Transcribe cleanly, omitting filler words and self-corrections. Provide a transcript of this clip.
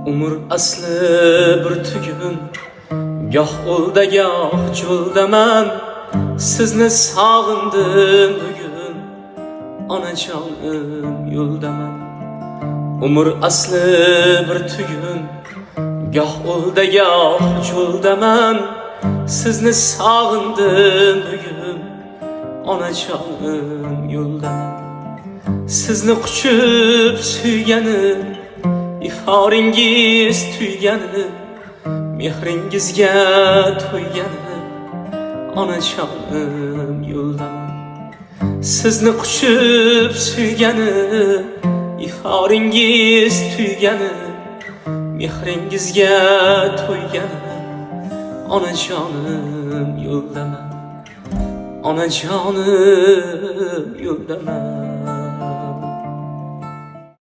Umr asli bir tugun, goh o'lda goh cho'ldaman. Sizni sog'indim bugun, onajonim, yo'ldaman. Umr asli bir tugun, goh o'lda goh cho'ldaman. Sizni sog'indim bugun, onajonim, yo'ldaman. Sizni quchib suyganim, iforingiz tuyganim, mehringizga to'yganim, onajonim, yo'ldaman. Sizni quchib suyganim, iforingiz tuyganim, mehringizga to'yganim, onajonim, yo'ldaman. Onajonim, yo'ldaman.